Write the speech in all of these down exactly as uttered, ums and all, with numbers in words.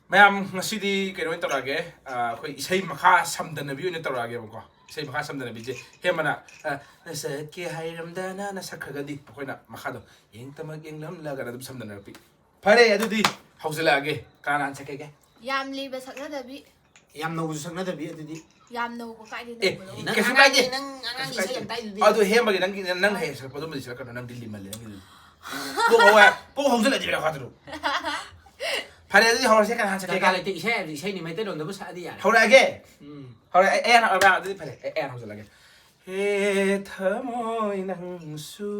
ꯃꯌꯥꯝ, ꯉꯁꯤꯗꯤ ꯀꯩꯅꯣ ꯑꯣꯏꯅ ꯇꯧꯔꯛꯑꯒꯦ꯫ ꯑ, ꯑꯩꯈꯣꯏ ꯏꯁꯩ ꯃꯈꯥ ꯁꯝꯗꯅꯕꯤ ꯑꯣꯏꯅ ꯇꯧꯔꯛꯑꯒꯦꯕꯀꯣ꯫ ꯏꯁꯩ ꯃꯈꯥ ꯁꯝꯗꯅꯕꯤꯁꯦ ꯍꯦꯃꯅ, ꯑ, "ꯅꯁꯛꯀꯦ ꯍꯥꯏꯔꯝꯗꯅ" ꯅ ꯁꯛꯈ꯭ꯔꯒꯗꯤ ꯑꯩꯈꯣꯏꯅ ꯃꯈꯥꯗꯣ "ꯌꯦꯡꯇꯃꯛ ꯌꯦꯡꯂꯝꯂꯒꯅ" ꯑꯗꯨꯝ ꯁꯝꯗꯅꯔꯛꯄꯤ꯫ ꯐꯔꯦ, ꯑꯗꯨꯗꯤ ꯍꯧꯖꯤꯜꯂꯛꯑꯒꯦ꯫ ꯀꯅꯥꯅ ꯍꯥꯟꯅ ꯁꯛꯀꯦ? ꯌꯥꯝ ꯂꯤꯕ ꯁꯛꯅꯗꯕꯤ꯫ ꯌꯥꯝ ꯅꯧꯕꯁꯨ ꯁꯛꯅꯗꯕꯤ, ꯑꯗꯨꯗꯤ꯫ ꯌꯥꯝ ꯅꯧꯕ ꯀꯥꯏꯗꯤ ꯑꯦ, ꯅꯧꯕꯅꯣ? ꯅꯪ ꯀꯩꯁꯨ ꯑꯉꯥꯡꯒꯤ, ꯀꯥꯏꯗꯦ꯫ ꯅꯪ ꯑꯉꯥꯡꯒꯤ ꯀꯩꯁꯨ ꯏꯁꯩ ꯌꯥꯝ ꯀꯥꯏꯗꯦ꯫ ꯇꯥꯏꯗꯨꯗꯤ꯫ ꯑꯗꯨ ꯍꯦꯃꯒꯤ ꯅꯪꯒꯤ, ꯅꯪ ꯍꯦꯛ ꯁꯛꯄ ꯑꯗꯨꯝꯕꯗꯤ ꯁꯛꯀꯅꯨ, ꯅꯪꯗꯤ ꯂꯤꯃꯜꯂꯦ, ꯅꯪꯒꯤꯗꯨꯗꯤ꯫ ꯄꯣꯛ ꯍꯧ-, ꯄꯣꯛ ꯍꯧꯖꯤꯜꯂꯗꯤ ꯕꯦꯔꯥ ꯀꯥꯗ꯭ꯔꯣ? ꯐꯔꯦ, ꯑꯗꯨꯗꯤ ꯍꯧꯔꯁꯦ, ꯀꯅꯥ ꯁꯛꯀꯦ? ꯗꯔꯀꯥꯔ ꯂꯩꯇꯦ, ꯏꯁꯩ ꯍꯥꯏꯕꯗꯤ ꯏꯁꯩꯅꯤ, ꯃꯩꯇꯩꯂꯣꯟꯗꯕꯨ ꯁꯛꯑꯗꯤ ꯌꯥꯔꯦ꯫ ꯍꯧꯔꯛꯑꯒꯦ? ꯎꯝ꯫ ꯍꯧꯔꯛꯑꯦ, ꯑꯩ ꯍꯥꯟꯅ, ꯑꯗꯨꯗꯤ ꯐꯔꯦ, ꯑꯩ, ꯑꯩ ꯍꯥꯟꯅ ꯍꯧꯖꯤꯜꯂꯒꯦ꯫ ꯍꯦ ꯊꯃꯣꯏ ꯅꯪꯁꯨ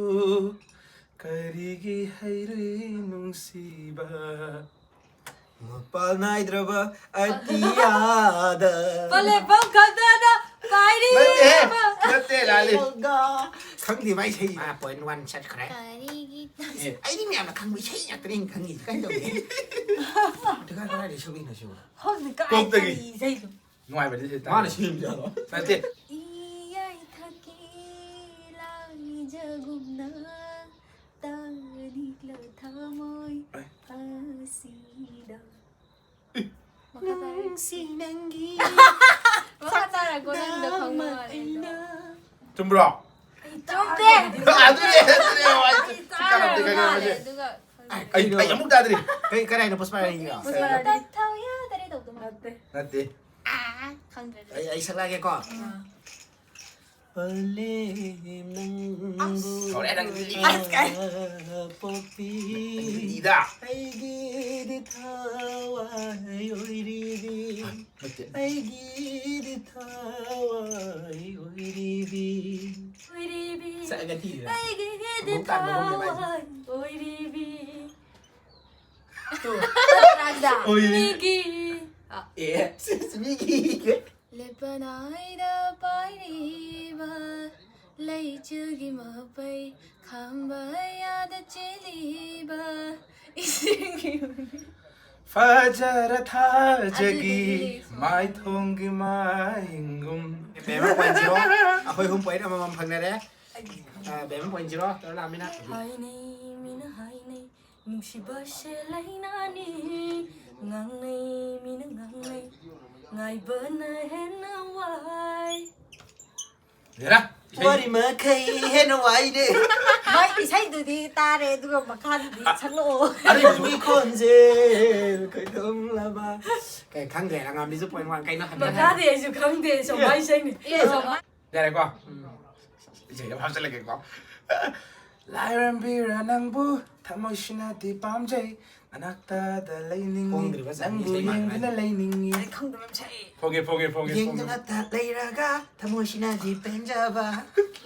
ꯀꯔꯤꯒꯤ ꯍꯩꯔꯨꯏ ꯅꯨꯡꯁꯤꯕ? ꯃꯄꯥꯜ ꯅꯥꯏꯗ꯭ꯔꯕ ꯑꯇꯤꯌꯥꯗ꯫ ꯄꯜꯂꯦ ꯄꯝ ꯈꯛꯇꯗ ꯄꯥꯏꯔꯤ ꯅꯠꯇꯦ, ꯑꯃ꯫ ꯅꯠꯇꯦ, ꯂꯥꯜꯂꯤ꯫ ꯈꯪꯗꯦ ꯃꯥꯏ ꯏꯁꯩ꯫ ꯃꯥ point one ꯆꯠꯈ꯭ꯔꯦ꯫ ꯀꯔꯤꯒꯤ ꯑꯦ꯫ ꯑꯩꯗꯤ ꯃꯌꯥꯝꯅ ꯈꯪꯕ ꯏꯁꯩ ꯉꯥꯛꯇꯅꯦ ꯑꯩꯅ ꯈꯪꯉꯤꯁꯦ꯫ ꯀꯃꯥꯏꯅ ꯇꯧꯅꯤ? ꯑꯗꯨꯒ ꯀꯗꯥꯏꯗꯒꯤ ꯁꯛꯂꯛꯏꯅꯣ ꯁꯤꯕꯣ? ꯍꯧꯖꯤꯛ ꯀꯥꯏ ꯀꯣꯛꯇꯒꯤ꯫ ꯀꯔꯤ ꯏꯁꯩꯅꯣ? ꯅꯨꯡꯉꯥꯏꯕꯅꯤ ꯁꯤ ꯃꯥꯅ ꯇꯥꯕ꯫ ꯁꯦꯝꯖꯥꯠꯂꯣ? ꯅꯠꯇꯦ꯫ ꯏꯌꯥꯏꯊꯛꯀꯤ ꯂꯥꯏꯖꯒꯨꯝꯅ ꯇꯥꯅꯤꯡꯂ ꯊꯃꯣꯏ ꯑꯩ꯫ ꯑꯁꯤꯗ꯫ ꯃꯈꯥ ꯇꯥꯔꯦ꯫ ꯅꯪꯁꯤ ꯅꯪꯒꯤ ꯃꯈꯥ ꯇꯥꯔꯒꯣ, ꯅꯪꯗꯣ ꯈꯪꯕ ꯃꯥꯜꯂꯦ ꯑꯗꯣ꯫ ꯆꯨꯝꯕ꯭ꯔꯣ? ꯑꯩ ꯆꯨꯝꯗꯦ꯫ ꯑꯗꯨꯅꯦ, ꯑꯗꯨꯅꯦ, ꯑꯩ ꯑꯩ ꯆꯨꯝ ꯇꯥꯔꯝꯗꯦ, ꯇꯥꯔꯝꯗꯦ ꯀꯩꯅꯣ ꯃꯥꯜꯂꯦ, ꯍꯥꯏꯁꯦ꯫ ꯑꯗꯨꯒ ꯑꯩ, ꯑꯩ ꯑꯃꯨꯛ ꯇꯥꯗ꯭ꯔꯤ꯫ ꯀꯩ, ꯀꯗꯥꯏꯅꯣ ꯄꯨꯁꯄꯥꯔꯥꯅꯤꯒꯤꯔꯣ? ꯄꯨꯁꯄꯥꯔꯥꯅꯤ꯫ ꯊꯥꯎ ꯌꯥꯗꯔꯦ ꯇꯧꯗꯣ ꯃꯥꯜꯂꯦ꯫ ꯅꯠꯇꯦ꯫ ꯅꯠꯇꯦ꯫ ꯑꯥ, ꯈꯪꯗ꯭ꯔꯦ ꯑꯗꯨꯗꯤ꯫ ꯑꯩ, ꯑꯩ ꯁꯛꯂꯛꯑꯒꯦꯀꯣ꯫ ꯑꯥ꯫ ꯄꯂꯦꯝ ꯅꯪꯕꯨ ꯑꯁ꯫ ꯍꯧꯔꯦ ꯅꯪꯒꯤꯗꯤ꯫ ꯑꯁ, ꯀꯥꯏ꯫ ꯄꯣꯛꯄꯤ꯫ ꯏꯗ꯫ ꯑꯩꯒꯤꯗꯤ ꯊꯋꯥꯏ ꯑꯣꯏꯔꯤꯕꯤ꯫ ꯅꯠꯇꯦ꯫ ꯑꯩꯒꯤꯗꯤ ꯊꯋꯥꯏ ꯑꯣꯏꯔꯤꯕꯤ꯫ ꯑꯣꯏꯔꯤꯕꯤ꯫ ꯁꯛꯑꯒ ꯊꯤꯔꯤꯔꯥ? ꯑꯩꯒꯤꯗꯤ ꯑꯃꯨꯛ ꯇꯥꯟꯕ ꯉꯝꯗꯦ ꯃꯥꯏꯁꯦ꯫ ꯊꯋꯥꯏ ꯑꯣꯏꯔꯤꯕꯤ꯫ ꯇꯨ꯫ ꯇꯥꯗ꯭ꯔꯥ? ꯑꯣꯏꯔꯤ꯫ ꯃꯤꯒꯤ꯫ ꯑꯦ, ꯁꯤ, ꯁꯤ ꯃꯤꯒꯤ꯫ ꯂꯦꯞꯄ ꯅꯥꯏꯗ ꯄꯥꯏꯔꯤꯕ ꯂꯩꯆꯤꯜꯒꯤ ꯃꯄꯩ ꯈꯥꯝꯕ ꯌꯥꯗ ꯆꯦꯜꯂꯤꯕ ꯏꯁꯤꯡꯒꯤ ꯐꯖꯔ ꯊꯥꯖꯒꯤ ꯑꯗꯨꯗꯤ ꯃꯥꯏꯊꯣꯡꯒꯤ ꯃꯍꯤꯡꯒꯨꯝ꯫ ꯕꯦꯝꯃ point zero꯫ ꯑꯩꯈꯣꯏ ꯑꯍꯨꯝ point ꯑꯃꯃꯝ ꯐꯪꯅꯔꯦ꯫ ꯑ, ꯕꯦꯝꯃ point zero꯫ ꯇꯧꯔ ꯂꯥꯛꯑꯃꯤꯅ꯫ ꯍꯥꯏꯅꯩ, ꯃꯤꯅ ꯍꯥꯏꯅꯩ, ꯅꯨꯡꯁꯤꯕꯁꯦ ꯂꯥꯏꯅꯥꯅꯤ, ꯉꯥꯡꯅꯩ ꯃꯤꯅ ꯉꯥꯡꯅꯩ, ꯉꯥꯏꯕꯅ ꯍꯦꯟꯅ ꯋꯥꯏ꯫ ꯍꯦꯔꯥ꯫ ꯋꯥꯔꯤ ꯃꯈꯩ ꯍꯦꯟꯅ ꯋꯥꯏꯅꯦ꯫ ꯍꯣꯏ, ꯏꯁꯩꯗꯨꯗꯤ ꯇꯥꯔꯦ, ꯑꯗꯨꯒ ꯃꯈꯥꯗꯨꯗꯤ ꯁꯛꯂꯛꯑꯣ꯫ ꯑꯔꯤꯕꯒꯤ ꯈꯣꯟꯖꯦꯜ ꯀꯩꯗꯧꯂꯕ? ꯀꯩ ꯈꯪꯗ꯭ꯔꯦ, ꯑꯉꯥꯡꯕꯤꯁꯨ ꯄꯣꯏꯟ ꯋꯥꯟ ꯀꯩꯅꯣ ꯍꯟꯗꯛ ꯃꯈꯥꯗꯤ ꯑꯩꯁꯨ ꯈꯪꯗꯦ, ꯁꯣꯃꯥꯏ ꯏꯁꯩꯅꯤ꯫ ꯌꯥꯔꯦꯀꯣ? ꯏꯁꯩ ꯑꯃ ꯍꯥꯞꯆꯜꯂꯒꯦꯀꯣ꯫ ꯂꯥꯏꯔꯝꯕꯤꯔ ꯅꯪꯕꯨ ꯊꯃꯣꯏꯁꯤꯅꯗꯤ ꯄꯥꯝꯖꯩ, ꯅꯅꯥꯛꯇꯗ ꯂꯩꯅꯤꯡꯉꯤ, ꯍꯣꯡꯗ꯭ꯔꯤꯕ ꯆꯍꯤ ꯅꯪꯕꯨ ꯏꯁꯩ ꯃꯥꯟꯕ ꯌꯦꯡꯗꯨꯅ ꯍꯥꯏꯁꯦ꯫ ꯂꯩꯅꯤꯡꯉꯤ꯫ ꯑꯩ ꯈꯪꯗꯕ ꯌꯥꯝ ꯁꯛꯑꯦ꯫ ꯐꯣꯡꯒꯦ ꯐꯣꯡꯒꯦ ꯐꯣꯡꯒꯦ ꯐꯣꯡꯒꯦ꯫ ꯌꯦꯡꯗꯨꯅꯇ ꯂꯩꯔꯒ ꯊꯃꯣꯏꯁꯤꯅꯗꯤ ꯄꯦꯟꯖꯕ꯫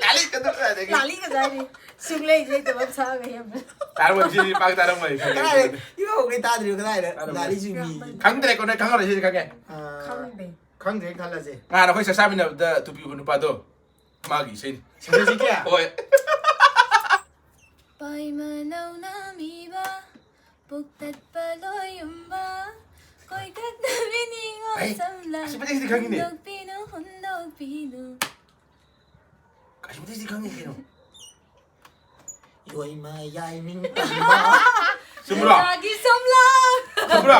ꯂꯥꯂꯤ ꯀꯗꯧꯔꯗꯒꯤ꯫ ꯂꯥꯂꯤ ꯀꯗꯥꯏꯗꯤ ꯁꯨꯡꯂꯩ ꯂꯩꯇꯕ ꯑꯃ ꯁꯛꯑꯒ ꯌꯥꯝꯅ꯫ ꯇꯥꯔꯝꯃꯣꯏ, ꯁꯤꯗꯤ ꯄꯥꯛ ꯇꯥꯔꯝꯃꯣꯏ, ꯈꯪꯉꯦ꯫ ꯀꯗꯥꯏꯗ ꯏꯃꯧꯒꯤ ꯇꯥꯗ꯭ꯔꯤꯕ ꯀꯗꯥꯏꯗ ꯇꯥꯔꯝꯃꯣꯏ꯫ ꯂꯥꯂꯤꯁꯨ ꯃꯤ꯫ ꯈꯪꯗ꯭ꯔꯦꯀꯣ, ꯅꯣꯏ ꯈꯪꯉꯔꯣꯏ, ꯁꯤꯗꯤ ꯈꯪꯉꯦ꯫ ꯑꯥ, ꯈꯪꯗꯦ꯫ ꯈꯪꯗ꯭ꯔꯦ ꯈꯜꯂꯁꯦ꯫ ꯅꯍꯥꯟ ꯑꯩꯈꯣꯏ ꯆꯥꯛ ꯆꯥꯃꯤꯟꯅꯕꯗ ꯇꯨꯄꯤ ꯎꯞꯄ ꯅꯨꯄꯥꯗꯣ, ꯃꯥꯒꯤ ꯏꯁꯩꯅꯤ꯫ ꯁꯤꯡꯒꯔꯁꯤ ꯀꯌꯥ? ꯍꯣꯏ꯫ ꯄꯥꯏꯃꯅꯧ ꯅꯥꯃꯤꯕ ꯄꯨꯛꯇꯠꯄ ꯂꯣꯏꯌꯨꯝꯕ ꯀꯣꯏꯀꯠꯅꯕꯤ ꯅꯤꯉꯣꯜ ꯑꯩ, ꯁꯝꯂꯥꯡ ꯑꯁꯤ ꯃꯇꯦꯛꯁꯤꯗꯤ ꯈꯪꯉꯤꯅꯦ꯫ ꯍꯨꯟꯗꯣꯛꯄꯤꯅꯨ ꯍꯨꯟꯗꯣꯛꯄꯤꯅꯨ ꯑꯁꯤ ꯃꯇꯦꯛꯁꯤꯗꯤ ꯈꯪꯉꯤ ꯀꯩꯅꯣ꯫ ꯏꯔꯣꯏ ꯃꯌꯥꯏ ꯅꯤꯡꯇꯝꯕ꯫ ꯆꯨꯝꯕ꯭ꯔꯣ? ꯆꯥꯒꯤ ꯁꯝꯂꯥꯡ ꯆꯨꯝꯕ꯭ꯔꯣ?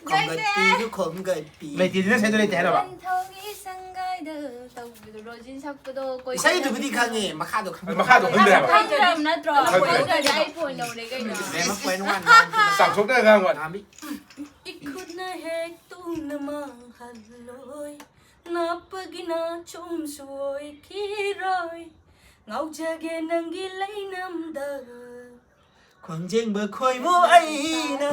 ꯈꯣꯝꯒꯠꯄꯤꯅꯨ ꯈꯣꯝꯒꯠꯄꯤ꯫ ꯂꯩꯇꯦꯗꯤ ꯅꯪ ꯁꯦꯟꯗꯣꯏ ꯂꯩꯇꯦ ꯍꯥꯏꯔꯕ? ꯄꯟꯊꯧꯒꯤ ꯁꯪꯒꯥꯏꯗ ꯇꯧꯕꯗꯣ ꯔꯣꯖꯤꯟ ꯁꯛꯄꯗꯣ ꯀꯣꯏ ꯏꯁꯩꯗꯨꯕꯨꯗꯤ ꯈꯪꯉꯦ, ꯃꯈꯥꯗꯣ ꯈꯪꯗꯦ꯫ ꯃꯈꯥꯗꯣ ꯈꯪꯗ꯭ꯔꯦ ꯍꯥꯏꯕ꯫ ꯈꯪꯗ꯭ꯔꯕ ꯅꯠꯇ꯭ꯔꯣ? ꯈꯪꯗ꯭ꯔꯦ꯫ ꯈꯪꯗ꯭ꯔꯗꯤ ꯑꯩ ꯐꯣꯟ ꯌꯧꯔꯦ ꯀꯩꯅꯣ꯫ ꯃꯦꯝ ꯄꯣꯏꯟ ꯋꯥꯟ꯫ ꯆꯥꯝꯊꯣꯛꯇꯅ ꯉꯥꯡꯕ꯫ ꯅꯥꯕꯤ꯫ ꯏꯈꯨꯠꯅ ꯍꯦꯛ ꯇꯨꯅ ꯃꯥꯡꯍꯜꯂꯣꯏ, ꯅꯥꯞꯄꯒꯤꯅ ꯆꯨꯝꯁꯨ ꯑꯣꯏꯈꯤꯔꯣꯏ, ꯉꯥꯎꯖꯒꯦ ꯅꯪꯒꯤ ꯂꯩꯅꯝꯗ꯫ ꯈꯣꯡꯖꯦꯡꯕ ꯈꯣꯏꯃꯨ ꯑꯩꯅ꯫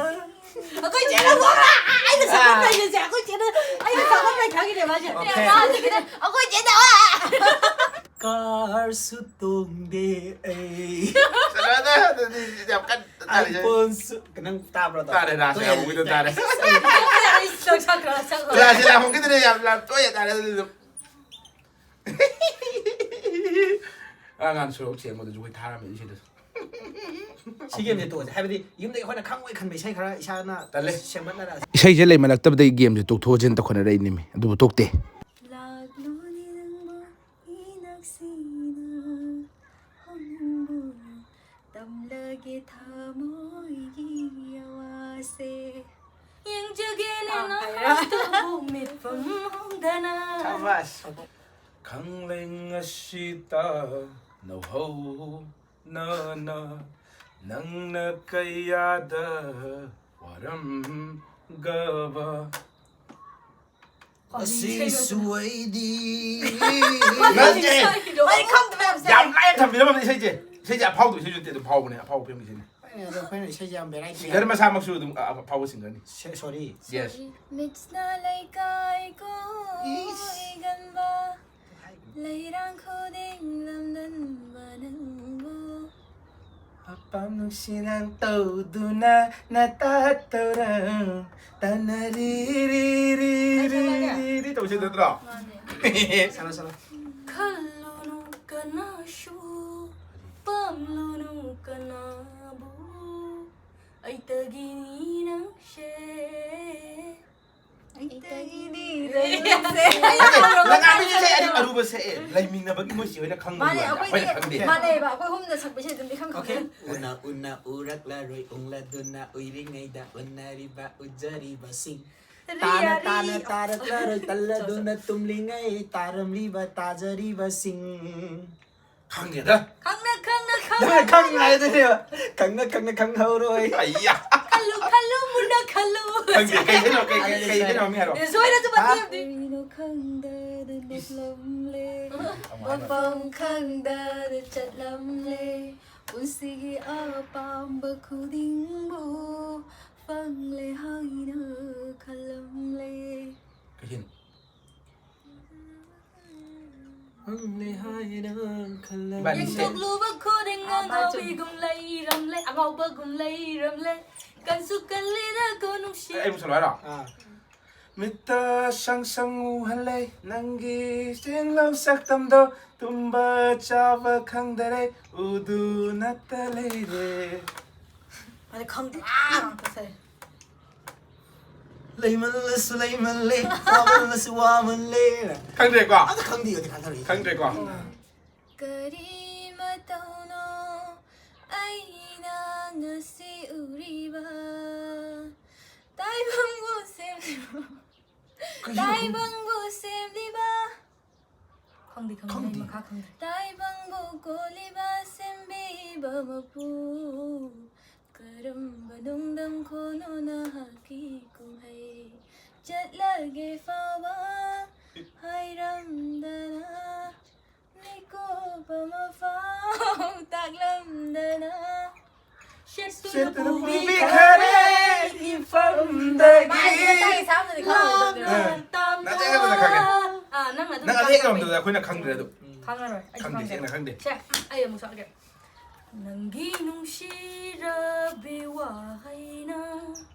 ꯑꯩꯈꯣꯏ ꯆꯦꯅ ꯋꯥꯔꯥ ꯑꯩꯅ ꯁꯛꯄ ꯄ꯭ꯔꯦꯖꯦꯟꯁꯦ ꯑꯩꯈꯣꯏ ꯆꯦꯅ ꯑꯩꯅ ꯁꯛꯄ ꯄ꯭ꯔꯦꯖꯦꯟ ꯈꯪꯉꯤꯅꯦ ꯃꯥꯁꯦ꯫ Okay. ꯃꯥꯁꯦ ꯈꯤꯇꯪ ꯑꯩꯈꯣꯏ ꯆꯦꯅ ꯋꯥ ꯀꯥꯔꯁꯨ ꯇꯣꯡꯗꯦ ꯑꯩ꯫ ꯆꯠꯂꯣꯗ, ꯑꯗꯨꯗꯤ ꯌꯥꯝ ꯀꯟꯅ ꯇꯥꯔꯦ꯫ ꯑꯥꯏꯐꯣꯟꯁꯨ ꯅꯪ ꯇꯥꯕ꯭ꯔꯣ? ꯑꯗꯣ? ꯇꯥꯔꯦ, ꯔꯥꯁ ꯌꯥꯝꯕꯒꯤꯗꯣ ꯇꯥꯔꯦ꯫ ꯑꯩ ꯁꯛ ꯁꯛꯈ꯭ꯔ ꯁꯛꯈ꯭ꯔ꯫ ꯔꯥꯁ ꯌꯥꯝꯕꯒꯤꯗꯨꯅꯦ ꯌꯥꯝ ꯌꯥꯝ ꯇꯣꯏꯅ ꯇꯥꯔꯦ ꯑꯗꯨꯗꯤ ꯑꯗꯨꯝ꯫ ꯑꯉꯥꯡ ꯁꯣꯔꯣꯛ ꯁꯦꯡꯕꯗꯁꯨ ꯑꯩꯈꯣꯏ ꯊꯥꯔꯝꯃꯦ ꯏꯁꯩꯗꯨꯁꯨ꯫ ꯁꯤ ꯒꯦꯝꯁꯦ ꯇꯣꯛꯑꯁꯦ, ꯍꯥꯏꯕꯗꯤ ꯌꯨꯝꯗꯒꯤ ꯑꯩꯈꯣꯏꯅ ꯈꯪꯉꯣꯏ ꯈꯟꯕ ꯏꯁꯩ ꯈꯔ ꯏꯁꯥꯅ ꯇꯜꯂꯦ꯫ ꯁꯦꯝꯒꯠꯅꯔ꯫ ꯏꯁꯩꯁꯦ ꯂꯩꯃꯜꯂꯛꯇꯕꯗꯒꯤ ꯒꯦꯝꯁꯦ ꯇꯣꯛꯊꯣꯛꯑꯁꯦꯅ ꯇꯧꯈꯠꯅꯔꯛꯏꯅꯦꯃꯤ, ꯑꯗꯨꯕꯨ ꯇꯣꯛꯇꯦ꯫ ꯂꯥꯛꯂꯣꯅꯦ ꯅꯪꯕꯨ ꯏꯅꯛꯁꯤꯗ ꯍꯣꯡꯕꯨ ꯇꯝꯂꯒꯦ ꯊꯃꯣꯏ ꯇꯧꯕ ꯃꯤꯠꯐꯝ ꯍꯣꯡꯗꯅ꯫ ꯁꯥꯕꯥꯁ꯫ ꯈꯪꯂꯦꯡ ꯑꯁꯤꯗ ꯅꯧꯍꯧꯅꯅ ꯅꯪꯅ ꯀꯌꯥꯗ ꯋꯥꯔꯝꯒꯕ꯫ ꯑꯁꯤꯁꯨ ꯑꯩꯗꯤ꯫ ꯅꯠꯇꯦ꯫ ꯑꯩ ꯈꯪꯗꯕ ꯌꯥꯝ ꯁꯥꯏ꯫ ꯌꯥꯝ ꯂꯥꯏꯅ ꯊꯝꯕꯤꯔꯝꯕꯅꯤ ꯏꯁꯩꯁꯦ꯫ ꯏꯁꯩꯁꯦ ꯑꯐꯥꯎꯗꯕ ꯏꯁꯩꯁꯨ ꯅꯠꯇꯦ, ꯑꯗꯨꯝ ꯐꯥꯎꯕꯅꯦ, ꯑꯐꯥꯎꯕ ꯐꯤꯂꯝꯒꯤ ꯏꯁꯩꯅꯦ꯫ ꯍꯣꯏꯅꯦ, ꯑꯗꯣ ꯑꯩꯈꯣꯏꯅ ꯏꯁꯩꯁꯦ ꯌꯥꯝ ꯚꯦꯔꯥꯏꯇꯤ ꯁꯤꯡꯒꯔ ꯌꯥꯝ ꯃꯁꯥꯃꯛꯁꯨ ꯑꯗꯨꯝ ꯑ-, ꯑꯐꯥꯎꯕ ꯁꯤꯡꯒꯔꯅꯤ꯫ ꯁꯦ-, ꯁꯣꯔꯤ꯫ ꯌꯦꯁ꯫ ꯃꯤꯠꯁꯅ ꯂꯩꯀꯥꯏ ꯏꯁ꯫ ꯀꯣꯏꯒꯟꯕ, ꯂꯩꯔꯥꯡ ꯈꯨꯗꯤꯡ ꯂꯝꯗꯟꯕ ꯅꯪꯕꯨ꯫ ꯑꯄꯥꯝ ꯅꯨꯡꯁꯤ ꯅꯪ ꯇꯧꯗꯨꯅ ꯅꯇꯥ ꯇꯧꯔꯝ ꯇꯅꯔꯤ ꯔꯤ ꯔꯤ ꯔꯤ ꯔꯤ ꯔꯤ ꯇꯧꯁꯤ ꯅꯠꯇ꯭ꯔꯣ? ꯃꯥꯅꯦ꯫ ꯁꯥꯟꯅ, ꯁꯥꯟꯅ꯫ ꯈꯜꯂꯨꯅꯨ ꯀꯅꯥꯁꯨ, ꯄꯥꯝꯂꯨꯅꯨ ꯀꯅꯥꯕꯨ, ꯑꯩꯇꯒꯤꯅꯤ ꯅꯪꯁꯦ꯫ ꯑꯩꯇꯒꯤꯅꯤ ꯅꯪꯁꯦ꯫ ꯅꯪꯁꯦ꯫ ꯅꯪ ꯉꯥꯡꯕꯁꯦ ꯑꯩ ꯑꯔꯨꯕ ꯁꯛꯑꯦ꯫ ꯂꯩꯃꯤꯟꯅꯕꯒꯤ ꯃꯣꯏ ꯆꯦ ꯍꯣꯏꯅ ꯈꯪꯕꯒꯤ ꯃꯥꯅꯦ, ꯋꯥꯅꯤ꯫ ꯑꯩꯈꯣꯏꯗꯤ ꯑꯩꯈꯣꯏꯅ ꯈꯪꯗꯦ꯫ ꯃꯥꯟꯅꯩꯌꯦꯕ꯫ ꯑꯩꯈꯣꯏ ꯑꯍꯨꯝꯗ ꯁꯛꯄꯁꯦ ꯑꯗꯨꯝ ꯏꯈꯪ ꯑꯣꯀꯦ꯫ ꯈꯪꯉꯦ꯫ ꯎꯅ ꯎꯅ ꯎꯔꯛꯂꯔꯣꯏ ꯎꯪꯂꯗꯨꯅ ꯎꯏꯔꯤꯉꯩꯗ ꯎꯅꯔꯤꯕ ꯎꯖꯔꯤꯕꯁꯤꯡ꯫ ꯔꯤ ꯇꯥꯅ ꯌꯥꯔꯤ꯫ ꯇꯥꯅ ꯇꯥꯔꯛꯂꯔꯣꯏ ꯇꯜꯂꯗꯨꯅ ꯇꯨꯝꯂꯤꯉꯩ ꯇꯥꯔꯝꯂꯤꯕ ꯇꯥꯖꯔꯤꯕꯁꯤꯡ꯫ ꯈꯪꯗꯦꯗ꯫ ꯈꯪꯅ ꯈꯪꯅ ꯅꯪꯅ ꯈꯪꯅ ꯈꯪꯅ ꯍꯥꯏꯗꯣꯏꯅꯦꯕ꯫ ꯈꯪꯅ ꯈꯪꯅ ꯈꯪꯍꯧꯔꯣꯏ꯫ ꯑꯩꯌꯥ꯫ ꯈꯜꯂꯨ ꯈꯜꯂꯨ ꯃꯨꯟꯅ ꯈꯜꯂꯨ꯫ ꯈꯪꯗꯦ, ꯀꯩ ꯏꯁꯩꯅꯣ? ꯀꯩ, ꯀꯩ, ꯑꯗꯨꯗꯤ ꯀꯩ ꯁꯣꯏꯔꯦ꯫ ꯏꯁꯩꯅꯣ? ꯃꯤ ꯍꯥꯏꯔꯣ꯫ ꯁꯣꯏꯔꯁꯨ ꯍꯥ? ꯃꯇꯦꯛ ꯑꯃꯗꯤ꯫ ꯀꯔꯤꯅꯣ ꯈꯪꯗꯅ ꯏꯁ꯫ ꯅꯣꯛꯂꯝꯂꯦ꯫ ꯑꯃꯨꯛ ꯍꯥꯏꯔꯣ꯫ ꯃꯐꯝ ꯈꯪꯗꯅ ꯆꯠꯂꯝꯂꯦ꯫ ꯄꯨꯟꯁꯤꯒꯤ ꯑꯄꯥꯝꯕ ꯈꯨꯗꯤꯡꯕꯨ ꯐꯪꯂꯦ ꯍꯥꯏꯅ ꯈꯜꯂꯝꯂꯦ꯫ ꯀꯩ ꯏꯁꯩꯅꯣ? ꯐꯪꯂꯦ ꯍꯥꯏꯅ ꯈꯜꯂꯝꯂꯦ꯫ ꯏꯕꯥꯅꯤꯁꯦ꯫ ꯌꯦꯡꯊꯣꯛꯂꯨꯕ ꯈꯨꯗꯤꯡ ꯑꯥ, ꯕꯥ, ꯆꯨꯝ꯫ ꯑꯉꯥꯎꯕꯤꯒꯨꯝ ꯂꯩꯔꯝꯂꯦ, ꯑꯉꯥꯎꯕꯒꯨꯝ ꯂꯩꯔꯝꯂꯦ꯫ ꯀꯟꯁꯨ ꯀꯜꯂꯤꯗ ꯀꯣ ꯅꯨꯡꯁꯤ꯫ ꯑꯩ ꯑꯃꯨꯛ ꯁꯛꯂꯣ ꯍꯥꯏꯔꯣ? ꯑꯥ꯫ ꯃꯤꯠꯇ ꯁꯪ ꯁꯪ ꯎꯍꯜꯂꯦ ꯅꯪꯒꯤ ꯆꯦꯡꯂꯧ ꯁꯛꯇꯝꯗꯣ, ꯇꯨꯝꯕ ꯆꯥꯕ ꯈꯪꯗꯔꯦ ꯎꯗꯨꯅꯇ ꯂꯩꯔꯦ꯫ ꯑꯗ ꯈꯪꯗꯦ꯫ ꯑꯥ, ꯉꯥꯛꯇ ꯁꯛꯑꯦ꯫ ꯂꯩꯃꯜꯂꯁꯨ ꯂꯩꯃꯜꯂꯦ, ꯋꯥꯃꯜꯂꯁꯨ ꯋꯥꯃꯜꯂꯦ꯫ ꯈꯪꯗ꯭ꯔꯦꯀꯣ? ꯑꯗ ꯈꯪꯗꯦ, ꯑꯗ ꯈꯪꯗ꯭ꯔꯦ꯫ ꯈꯪꯗ꯭ꯔꯦꯀꯣ? ꯀꯔꯤ ꯃꯇꯧꯅꯣ ꯑꯩꯅ ꯉꯁꯤ ꯎꯔꯤꯕ? ꯇꯥꯏꯕꯪꯕꯨ ꯁꯦꯝꯂꯤꯕ꯫ ꯇꯥꯏꯕꯪꯕꯨ ꯁꯦꯝꯂꯤꯕ꯫ ꯈꯪꯗꯦ, ꯈꯪꯗꯦ, ꯑꯩ ꯈꯪꯗꯦ꯫ ꯃꯈꯥ ꯈꯪꯗꯦ꯫ ꯇꯥꯏꯕꯪꯕꯨ ꯀꯣꯜꯂꯤꯕ ꯁꯦꯝꯕꯤꯕ ꯃꯄꯨ, ꯀꯔꯝꯕ ꯅꯨꯡꯗꯝ ꯈꯣꯟꯅꯣ ꯅꯍꯥꯛꯀꯤ ꯀꯨꯝꯍꯩ? ꯆꯠꯂꯒꯦ ꯐꯥꯎꯕ ꯍꯥꯏꯔꯝꯗꯅ, ꯃꯤꯀꯨꯞ ꯑꯃ ꯐꯥꯎ ꯇꯥꯛꯂꯝꯗꯅ, ꯁꯦꯠꯇꯨꯅ ꯁꯦꯠꯇꯨꯅ ꯄꯨꯕꯤꯈꯔꯦ ꯄꯨꯕꯤꯈꯔꯦ ꯏꯐꯝꯗꯒꯤ꯫ ꯃꯥꯏꯁꯤꯅ ꯇꯥꯏ ꯁꯥꯕꯗꯗꯤ ꯈꯪꯉꯣꯏꯗꯕꯅꯦ꯫ ꯑꯥ꯫ ꯅꯪ ꯑꯇꯩ ꯈꯪꯗ꯭ꯔꯦ ꯑꯗꯨꯝ ꯅꯪ ꯑꯇꯩ ꯇꯥꯛꯄꯤꯌꯨ꯫ ꯉꯝꯗꯕꯗ ꯑꯩꯈꯣꯏꯅ ꯈꯪꯗ꯭ꯔꯦ ꯑꯗꯨꯝ꯫ ꯈꯪꯉꯔꯣꯏ, ꯑꯩꯁꯨ ꯈꯪꯗꯦ, ꯈꯪꯗꯦ꯫ ꯁꯦꯡꯅ ꯈꯪꯗꯦ꯫ ꯁꯦ, ꯑꯩ ꯑꯃꯨꯛ ꯁꯛꯑꯒꯦ꯫ ꯅꯪꯒꯤ ꯅꯨꯡꯁꯤꯔꯕꯤ ꯋꯥꯍꯩꯅ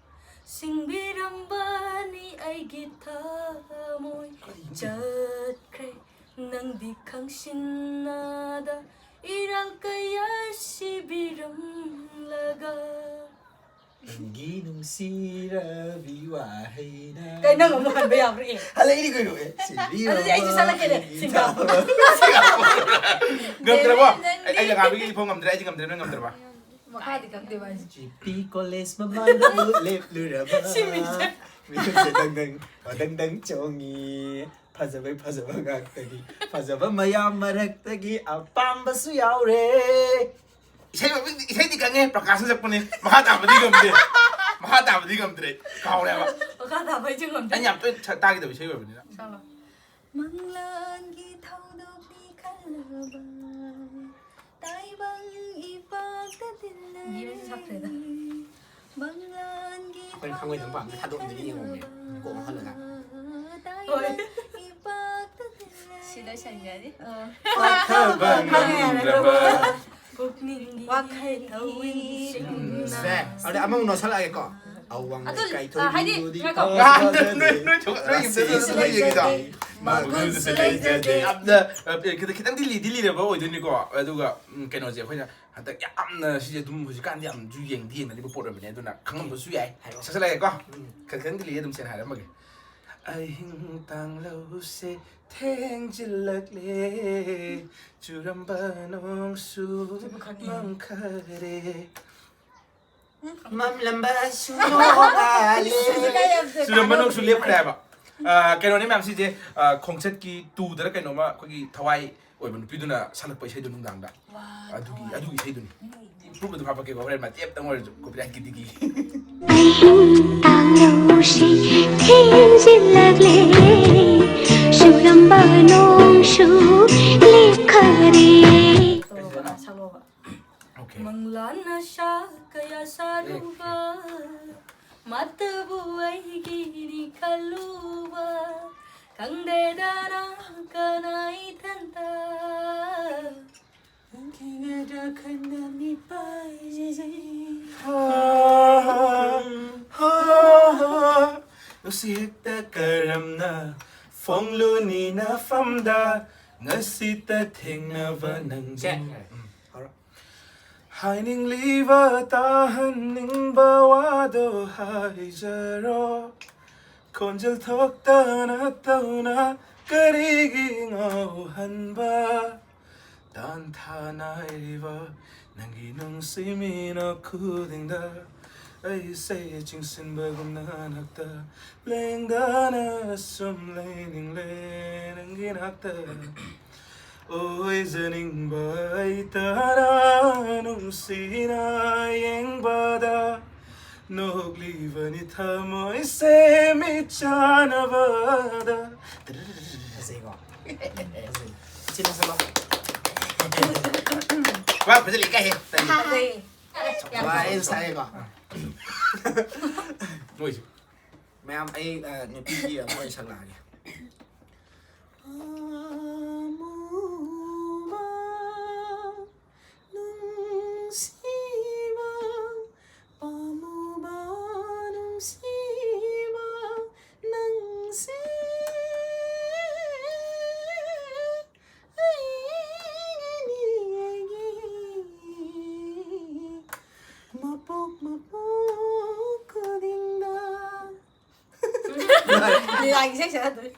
ꯁꯤꯡꯕꯤꯔꯝꯕꯅꯤ ꯑꯩꯒꯤ ꯊꯃꯣꯏ꯫ ꯆꯠꯈ꯭ꯔꯦ ꯅꯪꯗꯤ ꯈꯪꯁꯤꯟꯅꯗ, ꯏꯔꯥꯜ ꯀꯌꯥ ꯁꯤꯕꯤꯔꯝꯂꯒ꯫ ꯅꯪꯒꯤ ꯅꯨꯡꯁꯤꯔꯕꯤ ꯋꯥꯍꯩꯅ꯫ ꯀꯩ, ꯅꯪ ꯑꯃꯨꯛ ꯍꯟꯕ ꯌꯥꯕ꯭ꯔꯥ? ꯑꯦ꯫ ꯍꯜꯂꯛꯏꯅꯤ ꯀꯩꯅꯣ, ꯑꯦ, ꯁꯤꯟꯕꯤꯔꯕ ꯑꯗꯨꯗꯤ ꯑꯩꯁꯨ ꯆꯠꯂꯛꯀꯦꯅꯦ, ꯑꯩꯒꯤ ꯁꯤꯡꯒꯥꯄꯨꯔ꯫ ꯊꯃꯣꯏ꯫ ꯉꯝꯗ꯭ꯔꯕꯣ? ꯑꯩ, ꯑꯩ ꯖꯒꯥꯗꯨꯒꯤ ꯐꯥꯎ ꯉꯝꯗ꯭ꯔꯦ, ꯑꯩꯗꯤ ꯉꯝꯗ꯭ꯔꯦ, ꯅꯣꯏ ꯉꯝꯗ꯭ꯔꯕ? ꯃꯈꯥꯗꯤ ꯈꯪꯗꯦꯕ ꯑꯩꯁꯨ꯫ ꯖꯤ ꯄꯤ ꯀꯣꯂꯦꯖ ꯃꯃꯥꯡꯗꯕꯨ ꯂꯦꯞꯂꯨꯔꯕ꯫ ꯁꯤ ꯃꯤꯁꯦ꯫ ꯃꯤꯁꯦ ꯗꯪ ꯗꯪ, ꯗꯪ ꯗꯪ ꯆꯣꯡꯉꯤ꯫ ꯐꯖꯕꯩ ꯐꯖꯕ ꯉꯥꯛꯇꯒꯤ, ꯐꯖꯕ ꯃꯌꯥꯝ ꯃꯔꯛꯇꯒꯤ ꯑꯄꯥꯝꯕꯁꯨ ꯌꯥꯎꯔꯦ꯫ ꯏꯁꯩ ꯃꯃꯤꯡꯗꯤ, ꯏꯁꯩꯗꯤ ꯈꯪꯉꯦ, ꯄ꯭ꯔꯀꯥꯁꯅ ꯁꯛꯄꯅꯦ꯫ ꯃꯈꯥ ꯇꯥꯕꯗꯤ ꯉꯝꯗꯦ꯫ ꯃꯈꯥ ꯇꯥꯕꯗꯤ ꯉꯝꯗ꯭ꯔꯦ꯫ ꯀꯥꯎꯔꯦꯕ꯫ ꯃꯈꯥ ꯇꯥꯕ ꯑꯩꯁꯨ ꯉꯝꯗꯦ꯫ ꯑꯩꯅ ꯌꯥꯝ ꯇꯣꯏꯅ ꯁ-, ꯇꯥꯈꯤꯗꯕ ꯏꯁꯩ ꯑꯣꯏꯕꯅꯤꯅ꯫ ꯁꯛꯂꯣ꯫ ꯃꯪꯂꯥꯟꯒꯤ ꯊꯧꯗꯣꯛꯅꯤ ꯈꯜꯂꯕ, ꯇꯥꯏꯕꯪ ꯏꯄꯥꯛꯇ ꯇꯤꯟꯅꯔꯦ꯫ ꯌꯦꯡꯁꯤ ꯁꯛꯈ꯭ꯔꯦꯗ꯫ ꯃꯪꯂꯥꯟꯒꯤ ꯑꯩꯈꯣꯏꯅ ꯈꯪꯉꯣꯏꯗꯕ ꯄꯥꯝꯗꯤ ꯊꯥꯗꯣꯛꯑꯝꯗꯗꯤ ꯌꯦꯡꯉꯝꯃꯦ꯫ ꯀꯣꯛ ꯑꯃ ꯍꯜꯂꯒ꯫ ꯍꯣꯏ꯫ ꯁꯤ ꯂꯣꯏꯁꯟꯈ꯭ꯔꯅꯤ꯫ ꯑ꯫ ꯋꯥꯈꯜꯕ ꯉꯝꯗ꯭ꯔꯕ꯫ ꯄꯨꯛꯅꯤꯡꯒꯤ ꯋꯥꯈꯜ ꯊꯧꯋꯤꯡꯁꯤꯡꯅ꯫ ꯁꯦ, ꯑꯗꯨꯗꯤ ꯑꯃꯃꯨꯛ ꯅꯣꯠꯁꯜꯂꯛꯑꯒꯦꯀꯣ꯫ ꯑꯋꯥꯡ ꯑꯗꯨ, ꯂꯩꯀꯥꯏ ꯑ, ꯍꯥꯏꯗꯤ, ꯊꯣꯏꯕꯤꯕꯨꯗꯤ ꯉꯥꯏꯈꯣ꯫ ꯊꯥꯖꯗꯦ꯫ ꯅꯣꯏ ꯊꯣꯛ-, ꯅꯣꯏ ꯔꯥꯁꯦꯁꯨ ꯌꯨꯝꯗꯁꯨ ꯂꯩꯖꯗꯦ, ꯂꯩꯖꯗꯦ꯫ ꯃꯒꯨꯟꯁꯨ ꯂꯩꯖꯗꯦ꯫ ꯌꯥꯝꯅ, ꯑ, ꯈꯤꯇꯪ, ꯈꯤꯇꯪꯗꯤ ꯂꯤꯗꯤ ꯂꯤꯔꯕ ꯑꯣꯏꯗꯣꯏꯅꯤꯀꯣ꯫ ꯑꯗꯨꯒ, ꯎꯝ, ꯀꯩꯅꯣꯁꯦ ꯑꯩꯈꯣꯏꯅ ꯍꯟꯗꯛ ꯌꯥꯝꯅ ꯁꯤꯁꯦ ꯑꯗꯨꯝ ꯍꯧꯖꯤꯛꯀꯥꯟꯗꯤ ꯌꯥꯝꯁꯨ ꯌꯦꯡꯗꯤ ꯌꯦꯡꯅꯔꯤꯕ ꯄꯣꯠ ꯑꯣꯏꯕꯅꯦ, ꯑꯗꯨꯅ ꯈꯪꯉꯝꯕꯁꯨ ꯌꯥꯏ꯫ ꯍꯥꯏꯔꯛꯑꯣ꯫ ꯁꯛꯆꯜꯂꯛꯑꯒꯦꯀꯣ꯫ ꯎꯝ꯫ ꯈꯔ ꯈꯤꯇꯪꯗꯤ ꯂꯩꯌꯦ, ꯑꯗꯨꯝ ꯁꯦꯡꯅ ꯍꯥꯏꯔꯝꯃꯒꯦ꯫ ꯑꯍꯤꯡ ꯇꯥꯡꯂꯧꯁꯦ ꯊꯦꯡꯖꯤꯜꯂꯛꯂꯦ, ꯆꯨꯔꯝꯕ ꯅꯣꯡꯁꯨ ꯁꯤꯕꯨ ꯈꯪꯉꯦ꯫ ꯃꯝꯈꯔꯦ꯫ ꯃꯝꯂꯝꯕꯁꯨ ꯅꯣꯡꯉꯥꯜꯂꯦ꯫ ꯁꯤꯗꯤ ꯀꯥꯏ ꯌꯥꯝ ꯆꯨꯔꯝꯕ ꯅꯣꯡꯁꯨ ꯂꯦꯞꯈ꯭ꯔꯦ ꯍꯥꯏꯕ꯫ ꯑꯥ, ꯀꯩꯅꯣꯅꯦ ꯃꯌꯥꯝ, ꯁꯤꯁꯦ, ꯑꯥ, ꯈꯣꯡꯆꯠꯀꯤ ꯇꯨꯗꯔ ꯀꯩꯅꯣꯝꯃ ꯑꯩꯈꯣꯏꯒꯤ ꯊꯋꯥꯏ ꯑꯣꯏꯕ ꯅꯨꯄꯤꯗꯨꯅ ꯁꯛꯂꯛꯄ ꯏꯁꯩꯗꯣ ꯅꯨꯡꯗꯥꯡꯗ꯫ ꯑꯗꯨꯒꯤ, ꯑꯗꯨꯒꯤ ꯏꯁꯩꯗꯨꯅꯤ꯫ ꯄ꯭ꯔꯨꯞ ꯑꯗꯨꯝ ꯍꯥꯞꯄꯛꯀꯦꯀꯣ, ꯍꯣꯔꯦꯟ ꯃꯇꯦꯛꯇꯪ ꯑꯣꯏꯔꯁꯨ copyrightꯀꯤꯗꯒꯤ꯫ ꯑꯍꯤꯡ ꯇꯥꯡꯂꯧꯁꯤ ꯊꯦꯡꯖꯤꯜꯂꯛꯂꯦ, ꯆꯨꯔꯝꯕ ꯅꯣꯡꯁꯨ ꯂꯦꯞꯈꯔꯦ꯫ ꯁꯛꯂꯣꯕ꯫ Okay꯫ ꯃꯪꯂꯥꯟꯅ ꯁꯥ ꯀꯌꯥ ꯁꯥꯔꯨꯕ, ꯃꯇꯕꯨ ꯑꯩꯒꯤꯅꯤ ꯈꯜꯂꯨꯕ, ꯈꯪꯗꯦꯗꯅ ꯀꯅꯥ ꯏꯊꯟꯇ ꯅꯪ ꯈꯪꯒꯗ꯭ꯔꯥ ꯈꯟꯕ ꯃꯤꯄꯥꯏꯖꯩ꯫ ꯍꯥ, ꯍꯥ, ꯍꯥ, ꯍꯥ꯫ ꯅꯨꯡꯁꯤ ꯍꯦꯛꯇ ꯀꯔꯝꯅ ꯐꯣꯡꯂꯨꯅꯤ ꯅꯐꯝꯗ, ꯉꯁꯤꯇ ꯊꯦꯡꯅꯕ ꯅꯪꯕꯨ꯫ ꯁꯦ꯫ ꯎꯝ, ꯍꯧꯔꯣ꯫ ꯍꯥꯏꯅꯤꯡꯂꯤꯕ ꯇꯥꯍꯟꯅꯤꯡꯕ ꯋꯥꯗꯣ ꯍꯥꯏꯖꯔꯣ꯫ ꯈꯣꯟꯖꯦꯜ ꯊꯣꯛꯇꯅ ꯇꯧꯅ ꯀꯔꯤꯒꯤ ꯉꯥꯎꯍꯟꯕ? ꯇꯥꯟꯊꯥ ꯅꯥꯏꯔꯤꯕ ꯅꯪꯒꯤ ꯅꯨꯡꯁꯤ ꯃꯤꯅꯣꯛ ꯈꯨꯗꯤꯡꯗ ꯑꯩꯁꯦ ꯆꯤꯡꯁꯤꯟꯕꯒꯨꯝꯅ ꯅꯛꯇ ꯂꯦꯡꯗꯅ ꯁꯨꯝ ꯂꯩꯅꯤꯡꯂꯦ ꯅꯪꯒꯤ ꯅꯥꯛꯇ꯫ ꯑꯣꯏꯖꯅꯤꯡꯕ ꯑꯩ ꯇꯔꯥ ꯅꯨꯡꯁꯤꯅ ꯌꯦꯡꯕꯗ ꯅꯣꯛꯂꯤꯕꯅꯤ ꯊꯃꯣꯏꯁꯦ ꯃꯤꯠꯆꯥꯟꯅꯕꯗ꯫ ꯐꯖꯩꯀꯣ? ꯐꯖꯩ꯫ ꯁꯤꯅ ꯁꯤꯂꯣ꯫ ꯋꯥ, ꯐꯖꯅ ꯏꯀꯥꯏꯍꯦ꯫ ꯐꯖꯩ꯫ ꯋꯥ, ꯑꯩ ꯁꯥꯏꯌꯦꯀꯣ? ꯃꯣꯏꯁꯦ꯫ ꯃꯌꯥꯝ, ꯑꯩ, ꯑ, ꯅꯨꯄꯤꯒꯤ ꯑꯃ ꯑꯣꯏꯅ ꯁꯛꯂꯛꯑꯒꯦ꯫ ꯑꯃꯨꯕ ꯅꯨꯡꯁꯤꯕ, ꯄꯥꯝꯃꯨꯕ ꯅꯨꯡꯁꯤꯕ, ꯅꯪꯁꯦ ꯑꯩꯒꯤꯅꯤ, ꯑꯩꯒꯤ ꯃꯄꯣꯛ, ꯃꯄꯣꯛ ꯈꯨꯗꯤꯡꯗ꯫ ꯂꯤꯂꯥꯒꯤ ꯏꯁꯩ ꯁꯛꯑꯗꯣꯏ꯫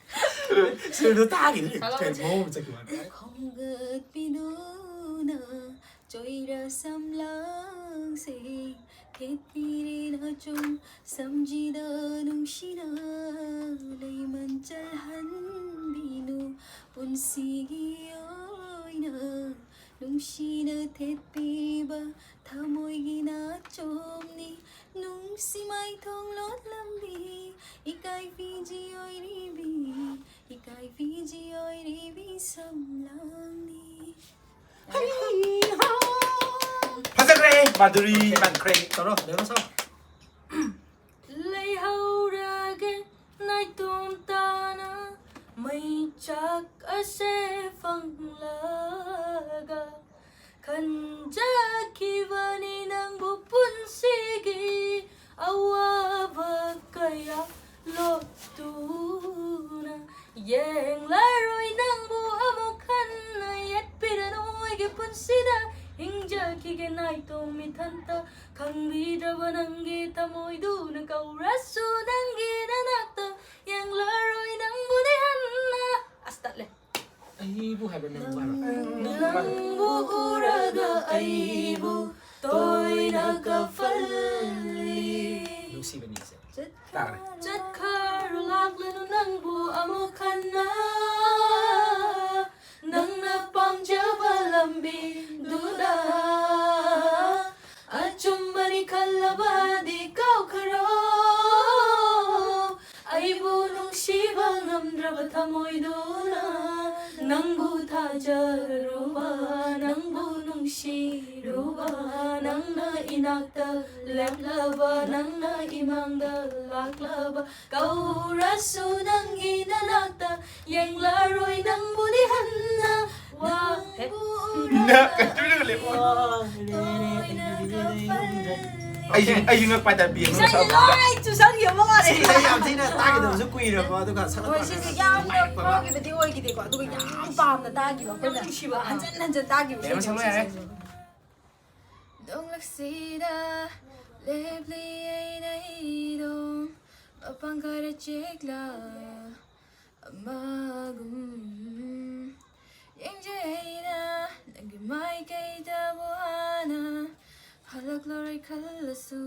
ꯁꯨꯔꯗꯣ ꯇꯥꯈꯤꯗ꯭ꯔꯦ꯫ ꯍꯜꯂꯣ, ꯀꯩ ꯃꯑꯣꯡ ꯑꯃ ꯆꯠꯈꯤꯕ ꯋꯥꯅꯤ꯫ ꯈꯣꯝꯒꯠꯄꯤꯗꯨꯅ ꯆꯣꯏꯔ ꯁꯝꯂꯥꯡꯁꯦ ꯊꯦꯠꯄꯤꯔꯦ ꯅꯆꯨꯝ ꯁꯝꯖꯤꯗ ꯅꯨꯡꯁꯤꯅ ꯂꯩꯃꯟ ꯆꯜꯍꯟꯕꯤꯅꯨ ꯄꯨꯟꯁꯤꯒꯤ ꯑꯣꯏꯅ ꯅꯨꯡꯁꯤꯅ ꯊꯦꯠꯄꯤꯕ ꯊꯃꯣꯏꯒꯤ ꯅꯥꯆꯣꯝꯅꯤ ꯅꯨꯡꯁꯤ ꯃꯥꯏꯊꯣꯡ ꯂꯣꯠꯂꯝꯕꯤ ꯏꯀꯥꯏ ꯐꯤꯖꯤ ꯑꯣꯏꯔꯤꯕꯤ ꯏꯀꯥꯏ ꯐꯤꯖꯤ ꯑꯣꯏꯔꯤꯕꯤ ꯁꯝꯂꯥꯡꯅꯤ꯫ ꯐꯖꯈ꯭ꯔꯦ ꯃꯥꯙꯨꯔꯤ ꯃꯥꯟꯈ꯭ꯔꯦ ꯇꯧꯔꯣ ꯂꯩꯕ ꯁꯥꯎ ꯂꯩꯍꯧꯔꯒꯦ ꯅꯥꯏꯇꯣꯝ ꯇꯥꯅ ꯃꯩꯆꯥꯛ ꯑꯁꯦ ꯐꯪꯂꯒ ꯈꯟꯖꯈꯤꯕꯅꯤ ꯅꯪꯕꯨ ꯄꯨꯟꯁꯤꯒꯤ ꯑꯋꯥꯕ ꯀꯌꯥ ꯂꯣꯠꯇꯨꯅ ꯌꯦꯡꯂꯔꯣꯏ ꯅꯪꯕꯨ ꯑꯃꯨꯛ ꯍꯟꯅ ꯌꯦꯠꯄꯤꯔꯅꯨ ꯑꯩꯒꯤ ꯄꯨꯟꯁꯤꯗ ꯍꯤꯡꯖꯈꯤꯒꯦ ꯅꯥꯏꯇꯣꯝ ꯏꯊꯟꯇ ꯈꯪꯕꯤꯗ꯭ꯔꯕ ꯅꯪꯒꯤ ꯊꯃꯣꯏꯗꯨꯅ ꯀꯧꯔꯁꯨ ꯅꯪꯒꯤ ꯅꯅꯥꯛꯇ ꯌꯦꯡꯂꯔꯣꯏ ꯅꯪꯕꯨꯗꯤ ꯍꯟꯅ ꯑꯁ ꯇꯠꯂꯦ ꯑꯩꯕꯨ ꯍꯥꯏꯕ ꯅꯪꯕꯨ ꯍꯥꯏꯕ ꯅꯪꯕꯨ ꯎꯔꯒ ꯑꯩꯕꯨ ꯇꯣꯏꯅ ꯀꯞꯍꯜꯂꯤ ꯅꯨꯡꯁꯤꯕꯅꯤ ꯏꯁꯩ ꯇꯥꯈ꯭ꯔꯦ ꯆꯠꯈ꯭ꯔꯣ ꯂꯥꯛꯂꯅꯨ ꯅꯪꯕꯨ ꯑꯃꯨꯛ ꯍꯟꯅ ꯅꯪꯅ ꯄꯥꯝꯖꯕ ꯂꯝꯕꯤꯗꯨꯗ ꯑꯆꯨꯝꯕꯅꯤ ꯈꯜꯂꯕꯗꯤ ꯀꯥꯎꯈ꯭ꯔꯣ ꯑꯩꯕꯨ ꯅꯨꯡꯁꯤꯕ ꯉꯝꯗ꯭ꯔꯕ ꯊꯃꯣꯏꯗꯨꯅ ꯅꯪꯕꯨ ꯊꯥꯖꯔꯨꯕ ꯅꯪꯕꯨ ꯅꯨꯡꯁꯤꯔꯨꯕ ꯅꯪꯅ ꯏꯅꯥꯛꯇ ꯂꯦꯞꯂꯕ ꯅꯪꯅ ꯏꯃꯥꯡꯗ ꯂꯥꯛꯂꯕ ꯀꯧꯔꯁꯨ ꯅꯪꯒꯤ ꯅꯅꯥꯛꯇ ꯌꯦꯡꯂꯔꯣꯏ ꯅꯪꯕꯨꯗꯤ ꯍꯟꯅ ꯋꯥ ꯑꯩꯁꯨ ꯑꯩꯁꯨ ꯉꯛꯄ ꯍꯥꯏꯇꯥꯔꯦ ꯕꯤ ꯑꯦꯝ ꯏꯁꯩꯁꯦ ꯂꯣꯏ ꯆꯨꯁꯟꯈꯤꯕ ꯃꯥꯜꯂꯦ꯫ ꯏꯁꯩ ꯌꯥꯝ ꯊꯤꯅ ꯇꯥꯒꯗꯕꯁꯨ ꯀꯨꯏꯔꯕ ꯑꯗꯨꯒ ꯁꯛꯂꯛꯄ ꯍꯣꯏ ꯁꯤꯁꯦ ꯌꯥꯝꯅ ꯐꯥꯎꯈꯤꯕꯗꯤ ꯑꯣꯏꯈꯤꯗꯦꯀꯣ ꯑꯗꯨꯒ ꯌꯥꯝ ꯄꯥꯝꯅ ꯇꯥꯈꯤꯕ ꯑꯩꯈꯣꯏꯅ ꯅꯨꯡꯁꯤꯕ ꯍꯟꯖꯟ ꯍꯟꯖꯟ ꯇꯥꯈꯤꯕ ꯃꯦꯝ ꯁꯛꯂꯣ ꯌꯥꯔꯦ꯫ ꯅꯣꯡꯂꯛꯁꯤꯗ ꯂꯦꯞꯂꯤ ꯑꯩꯅ ꯏꯗꯣ ꯃꯄꯥꯡꯒꯔ ꯆꯦꯛꯂ ꯑꯃꯒꯨꯝ ꯌꯦꯡꯖꯩ ꯑꯩꯅ ꯅꯪꯒꯤ ꯃꯥꯏꯀꯩꯗꯕꯨ ꯍꯥꯟꯅ ꯂꯥꯛꯂꯔꯣꯏ ꯈꯜꯂꯁꯨ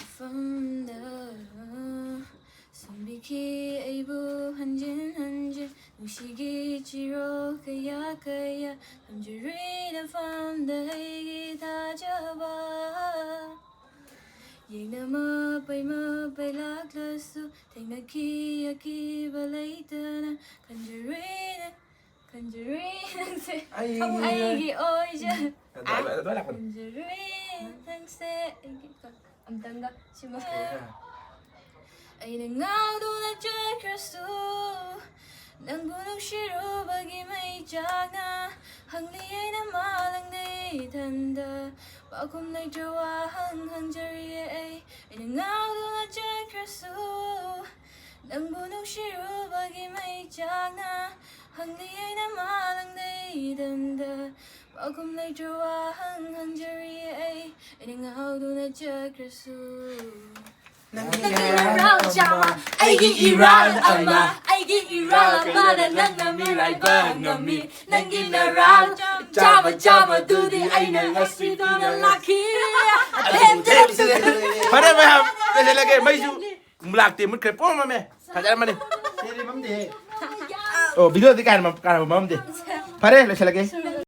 ꯏꯐꯝꯗ ꯁꯨꯝꯕꯤꯈꯤ ꯑꯩꯕꯨ ꯍꯟꯖꯤꯟ ꯍꯟꯖꯤꯟ ꯅꯨꯡꯁꯤꯒꯤ ꯆꯤꯔꯣꯜ ꯀꯌꯥ ꯀꯌꯥ ꯊꯝꯖꯔꯤ ꯅꯐꯝꯗ ꯑꯩꯒꯤ ꯊꯥꯖꯕ꯫ ꯌꯦꯡꯅ ꯃꯄꯩ ꯃꯄꯩ ꯂꯥꯛꯂꯁꯨ ꯊꯦꯡꯅꯈꯤ ꯑꯀꯤꯕ ꯂꯩꯇꯅ ꯈꯟꯖꯔꯨꯏ ꯅꯪ-, ꯈꯟꯖꯔꯨꯏ ꯅꯪꯁꯦ ꯑꯩꯒꯤ ꯑꯩꯒꯤ ꯑꯣꯏꯖ-, ꯑꯗꯨ, ꯑꯗꯨ, ꯑꯗꯨ ꯂꯥꯛꯄꯅꯤ꯫ ꯈꯟꯖꯔꯨꯏ ꯅꯪꯁꯦ ꯑꯩꯒꯤ ꯀꯣ-, ꯑꯝꯇꯪꯒ ꯁꯤꯃ꯫ ꯑꯩꯅ ꯉꯥꯎꯗꯨꯅ ꯆꯠꯈ꯭ꯔꯁꯨ ꯅꯪꯕꯨ ꯅꯨꯡꯁꯤꯔꯨꯕꯒꯤ ꯃꯩꯆꯥꯛꯅ ꯍꯪꯂꯤ ꯑꯩꯅ ꯃꯥꯂꯪꯗ ꯏꯊꯟꯗ ꯄꯥꯎꯈꯨꯝ ꯂꯩꯇ꯭ꯔ ꯋꯥꯍꯪ ꯍꯪꯖꯔꯤꯌꯦ ꯑꯩ꯫ ꯑꯩꯅ ꯉꯥꯎꯗꯨꯅ ꯆꯠꯈ꯭ꯔꯁꯨ ꯅꯪꯕꯨ ꯅꯨꯡꯁꯤꯔꯨꯕꯒꯤ ꯃꯩꯆꯥꯛꯅ ꯍꯪꯂꯤ ꯑꯩꯅ ꯃꯥꯂꯪꯗ ꯏꯊꯟꯗ ꯄꯥꯎꯈꯨꯝ ꯂꯩꯇ꯭ꯔ ꯋꯥꯍꯪ ꯍꯪꯖꯔꯤꯌꯦ ꯑꯩ꯫ ꯑꯩꯅ ꯉꯥꯎꯗꯨꯅ ꯆꯠꯈ꯭ꯔꯁꯨ ꯅꯪꯒꯤ ꯏꯔꯥꯜ ꯆꯥꯃ, ꯑꯩꯒꯤ ꯏꯔꯥꯜ ꯑꯃ, ꯑꯩꯒꯤ ꯏꯔꯥꯜ ꯑꯃꯅ ꯅꯪꯅ ꯃꯤꯔꯥꯏꯕ ꯉꯝꯃꯤ꯫ ꯅꯪꯒꯤ ꯅꯔꯥꯜ ꯆꯥꯕ ꯆꯥꯕꯗꯨꯗꯤ ꯑꯩꯅ ꯉꯁꯤꯗꯨꯅ ꯂꯥꯛꯈꯤ꯫ ꯐꯔꯦ ꯃꯌꯥꯝ, ꯂꯣꯏꯁꯤꯜꯂꯒꯦ꯫ ꯃꯩꯁꯨ ꯂꯥꯛꯇꯦ, ꯃꯨꯠꯈ꯭ꯔꯦ, ꯄꯨꯝꯃꯝꯃꯦ꯫ ꯐꯖꯔꯝꯃꯅꯤ꯫ ꯁꯤꯗꯤ ꯃꯝꯗꯦꯍꯦ꯫ ꯑꯣ, ꯚꯤꯗꯤꯑꯣꯗꯤ ꯀꯥ ꯍꯦꯟꯅ ꯃꯝ-, ꯀꯥ ꯍꯦꯟꯅ ꯃꯝꯗꯦ꯫ ꯐꯔꯦ, ꯂꯣꯏꯁꯤꯜꯂꯒꯦ꯫